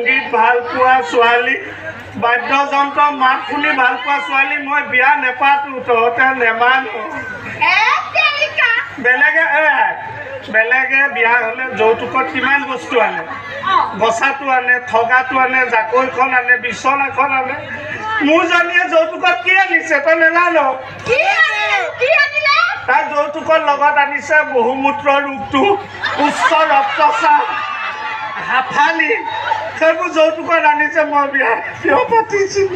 সংগীত ভাল পোৱা ছোৱালী, বাদ্যযন্ত্ৰ মাত শুনি ভাল পোৱা ছোৱালী মই বিয়া নেপাতো, তহঁতে নেমানো। বেলেগে বেলেগে বিয়া হ'লে যৌতুকত কিমান বস্তু আনে, গছাটো আনে, ঠগাটো আনে, জাকৈখন আনে, বিচনাখন আনে। মোৰজনীয়ে যৌতুকত কি আনিছে তই নেজানো? তাই যৌতুকৰ লগত আনিছে বহুমূত্ৰ ৰোগটো, উচ্চ ৰক্তচাপ, হাফালি, সেইবোৰ যৌতুকত আনিছে। মই বিয়া কিয় পাতিছিলো?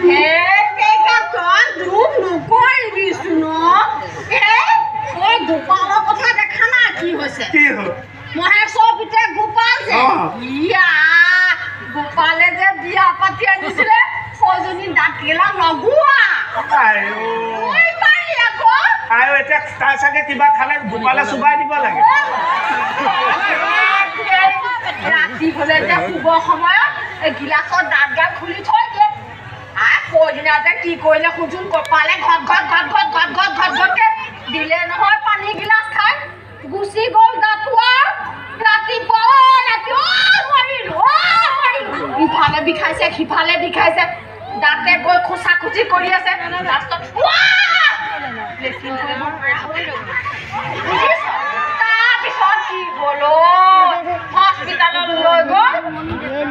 গোপালৰ কথা দেখা নাই কি হৈছে? কি হ'ল? মহেশ্বৰ পুতেক গোপাল যে, ইয়া গোপালে যে বিয়া পাতি আনিছিলে সজনী দাঁতকেলা লগোৱা। আৰু এতিয়া তাৰ চাগে কিবা খালে গোপালে চুবাই দিব লাগে। ৰাতি হলে যে শুব সময়ত গিলাচত দাঁত গাল খুলি থৈ দিয়ে। সৌদিনা যে কি কৰিলে শুনচোন, কপালে ঘট ঘট ঘট ঘট ঘট ঘট ঘট ঘটকে দিলে নহয় পানী গিলাচ খাই গুচি গ'ল দাঁতোৱা। ৰাতিপুৱা ৰাতি মৰিলো মৰিলো, ইফালে বিষাইছে সিফালে বিষাইছে, দাঁতে গৈ খোচা খুচি কৰি আছে। লাষ্টত তাৰপিছত কি হ'ল, হস্পিটেলত লৈ গ'ল,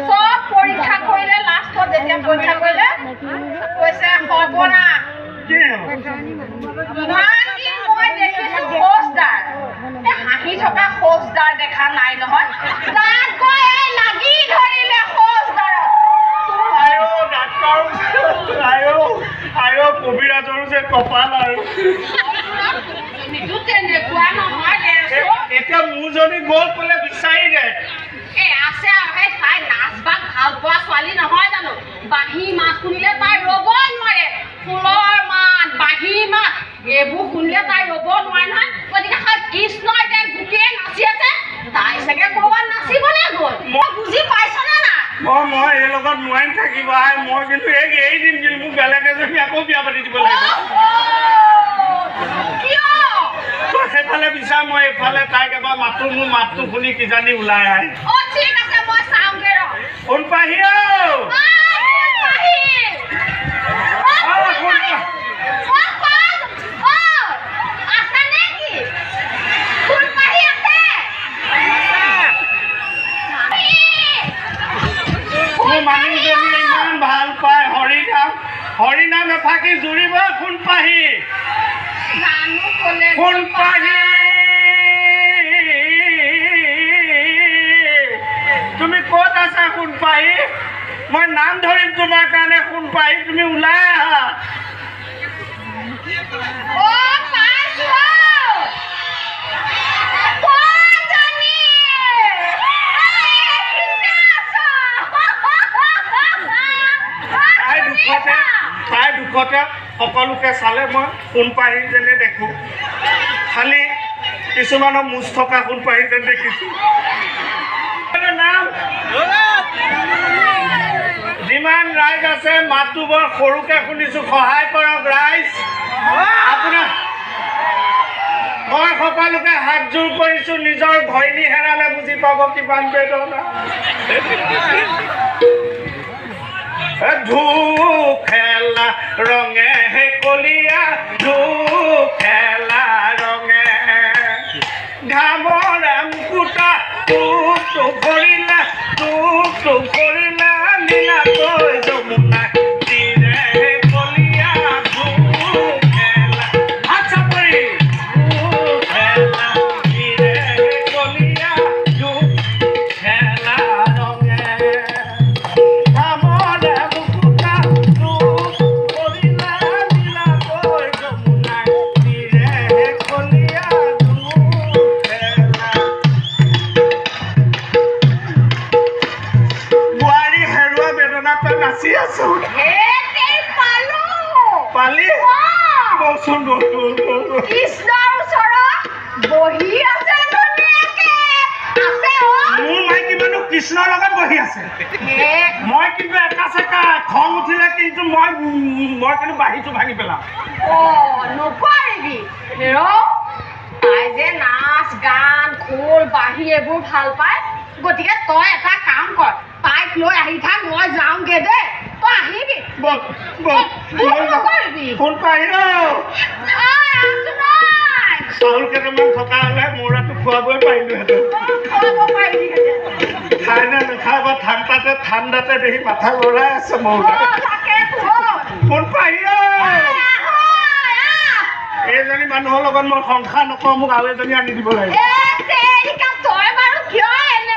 চব পৰীক্ষা কৰিলে। লাষ্টত যেতিয়া পৰীক্ষা কৰিলে কৈছে সৰ্বনাশ, ইমান দিন মই দেখিছো ফৌজদাৰ, হাঁহি থকা ফৌজদাৰ দেখা নাই নহয়, তাত গৈ এই লাগি ধৰিলে ফৌজদাৰক। আৰু কবিৰাজৰো যে কপাল আৰু তেনেকুৱা নহয়। এতিয়া মোৰজনী গ'ল ক'লে বিচাৰি দে। এই আছে আৰু সেই তাই নাচ বাগ ভাল পোৱা ছোৱালী নহয় জানো? বাঁহী মাত শুনিলে তাই ৰ'ব নোৱাৰে, ফুলৰ মাত, বাঁহী মাত এইবোৰ শুনিলে তাই ৰ'ব নোৱাৰে নহয়। গতিকে কৃষ্ণই যে গোটেই নাচি আছে, তাই চাগে ক'ৰবাত নাচিবলৈ গ'ল। মই বুজি পাইছনে নাই? মই এই লগত নোৱাৰিম থাকিব। মই কিন্তু এই এৰি দিম, কিন্তু মোক বেলেগ এজনী আকৌ বিয়া পাতি দিব লাগিব। তই সেইফালে বিচাৰ, মই এইফালে তাইক এবাৰ মাতো, মোৰ মাতটো শুনি কিজানি ওলাই আহে। সোণ পাহি, মোৰ মানুহজনীয়ে ইমান ভাল পায় হৰিনাম, হৰিনাম এফাকি জুৰিব। সোণ পাহি, সোণ পাহি, তুমি ক'ত আছা সোণ পাহি? মই নাম ধৰিম তোমাৰ কাৰণে। সোণ পাহি তুমি ওলাই আহা। তাই দুখতে সকলোকে চালে মই সোণ পাহি যেনে দেখো, খালি কিছুমানৰ মোচ থকা সোণ পাহি যেন দেখিছো। নাম যিমান ৰাইজ আছে মাতটো বৰ সৰুকে শুনিছো, সহায় কৰক ৰাইজ। আপোনাৰ মই সকলোকে হাতযোৰ কৰিছো, নিজৰ ঘৈণী হেৰালে বুজি পাব কিমান বেদনা। ধূপ খেলা ৰঙে হে কলীয়া, ধূপ খেলা ৰঙে ঘামৰে মুকুতা, টোপটো ভৰিলা, টোপটো ভৰিলা নীলাকৈ যমুনা তীৰে হে কলীয়া। ধূপ খেলা, হাত চাপৰি, ধূপ খেলা তীৰে হে কলীয়া, ধূপ খেলা ৰঙে ঘামৰে মুকুতা, টোপ ভৰিলা নীলাকৈ যমুনা তীৰে হে কলীয়া, ধূপ খেলা। বোৱাৰী হেৰুৱা বেদনাত তই নাচি আছ। পালি? বলচোন, বল বল বল। কৃষ্ণৰ ওচৰত বহি আছে ধুনীয়াকে আছে অ। মোৰ মাইকী মানুহ কৃষ্ণৰ লগত বহি আছে। হে। মই কিন্তু একা চেকা খং উঠিলে কিন্তু মই মই কিন্তু বাঁহীটো ভাঙি পেলাম। অ, নকৰিবি। হেৰ, তাই যে নাচ গান, খোল, বাঁহী এইবোৰ ভাল পায়, গতিকে তই এটা কাম কৰ। পাইপ লৈ আহি থাক, মই যাওঁগে দেই, তই আহিবি। বল বল, ফোন নকৰিবি। ফোন পাহি। চাউল কেইটামান থকা হ'লে মৌৰাটো খুৱাবই পাৰিলোহেঁতেন। খুৱাব পাৰিলিহেঁতেন। খাই নে নাখায় বা, ঠাণ্ডাতে ঠাণ্ডাতে দেখি মাথা লৰাই আছে মৌৰা। ফোন পাহি। এইজনী মানুহৰ লগত মই সংসাৰ নকৰোঁ, মোক আৰু এজনী আনি দিব লাগিব। তই